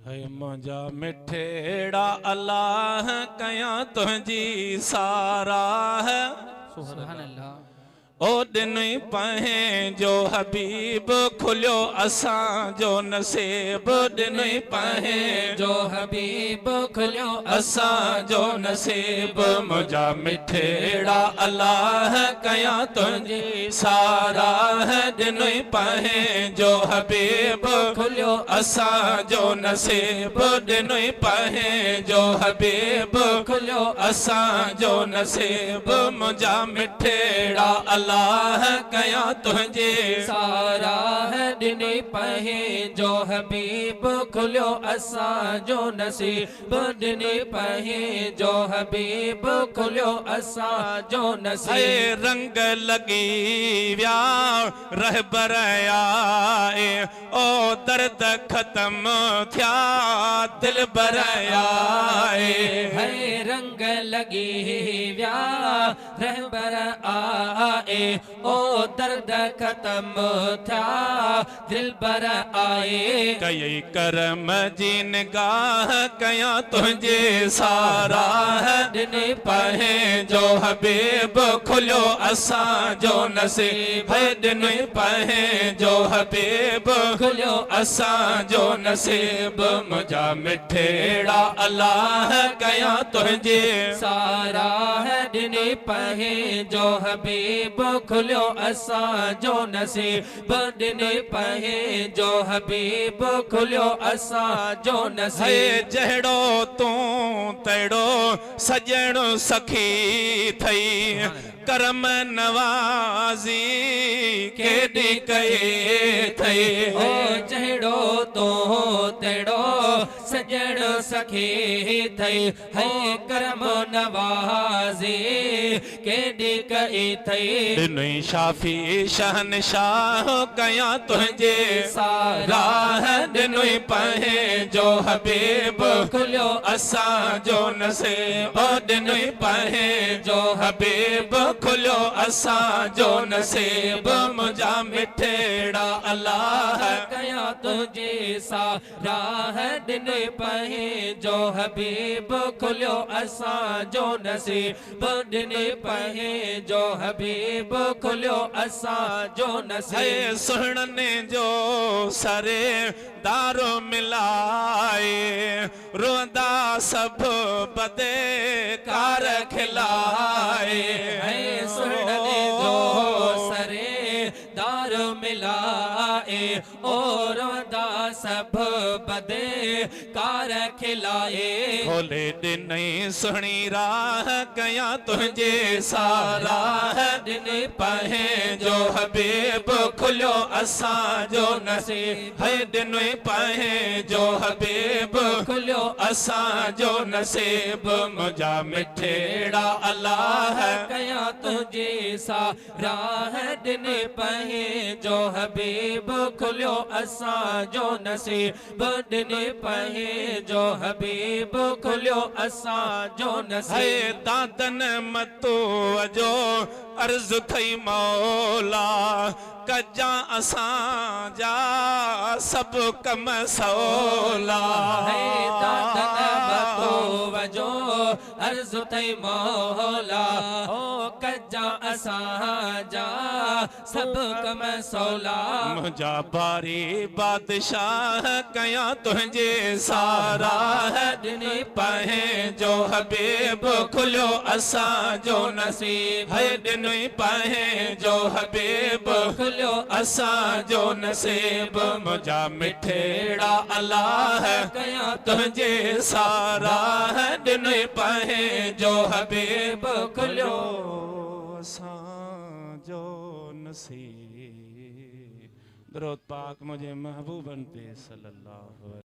هي منهنجا مٺڙا الله ڪيان تنهنجي ساراهه. سبحان الله. او ڏنئي پنهنجو حبيب کليو اسان جو نصيب ڏنئي پنهنجو حبيب کليو اسان جو نصيب منهنجا مٺڙا الله ڪيان تنهنجي ساراهه ڏنئي پنهنجو حبيب کليو اسان جو نصيب ڏنئي پنهنجو حبيب کليو اسان جو نصيب منهنجا مٺڙا الله ڪيان تنهنجي ساراهه ڏني پنهنجو حبيب کليو اسان جو نصيب ڏني پنهنجو حبيب کليو اسان جو نصيب. هي رنگ لڳي ويا رهبر آئي او درد ختم ٿيا دلبر آئي. هي رنگ لڳي ويا رهبر آئي او درد ختم ٿيا دلبر آئي. ڪيئي ڪرم جي نگاهه ڪيان تنهنجي ساراهه ڏني پنهنجو حبيب کليو اسان جو نصيب ڏني پنهنجو حبيب کليو اسان جو نصيب منهنجا مٺڙا الله ڪيان تنهنجي ساراهه ڏني پنهنجو حبيب کليو اسان جو نصيب ڏني پنهنجو حبيب کليو اسان جو هي نصيب. جهڙو تون تهڙو سڄڻ سخي ٿئي ڪرم نوازي ڪيڏي ڪئي ٿئي. او جهڙو تون تهڙو سڄڻ سخي ٿئي هي ڪرم نوازي ڪيڏي ڪئي ٿئي. ڏنئي شافي شهنشاهه ڪيان تنهنجي ساراهه ڏنئي پنهنجو حبيب کليو اسان جو نصيب ڏنئي پنهنجو حبيب کليو اسان جو نصيب منهنجا مٺڙا الله ڪيان تنهنجي ساراهه ڏني پنهنجو حبيب کليو اسان جو نصيب ڏني پنهنجو حبيب کليو اسان جو نصيب. هي سهڻن جو سري دار ملائي روئندا سڀ بدڪار کلائي. هي سهڻن جو سري دار ملائي او روئندا سڀ بدڪار کلائي. کولي ڏنئي سهڻي راهه ڪيان تنهنجي ساراهه ڏني پنهنجو حبيب کليو اسان جو نصيب ڏنئي پنهنجو حبيب کليو اسان جو نصيب منهنجا مٺڙا الله ڪيان تنهنجي ساراهه ڏني پنهنجو حبيب کليو اسان جو نصيب ڏني پنهنجو حبيب کليو اسان جو نصيب. هي دادن متو جو عرض ٿئي مولا ڪجان اسان جا سڀ ڪم سولا. هي دادن متو جو عرض ٿئي مولا او ڪجان اسان جا سڀ ڪم سولا. منهنجا باري بادشاهه ڪيان تنهنجي ساراهه ڏني پنهنجو حبيب کليو اسان جو نصيب ڏنئي پنهنجو حبيب کليو اسان جو نصيب منهنجا مٺڙا الله ڪيان تنهنجي ساراهه ڏنئي پنهنجو حبيب کليو اسان جو نصيب. درود پاڪ منهنجي محبوبن تي صلي الله عليه.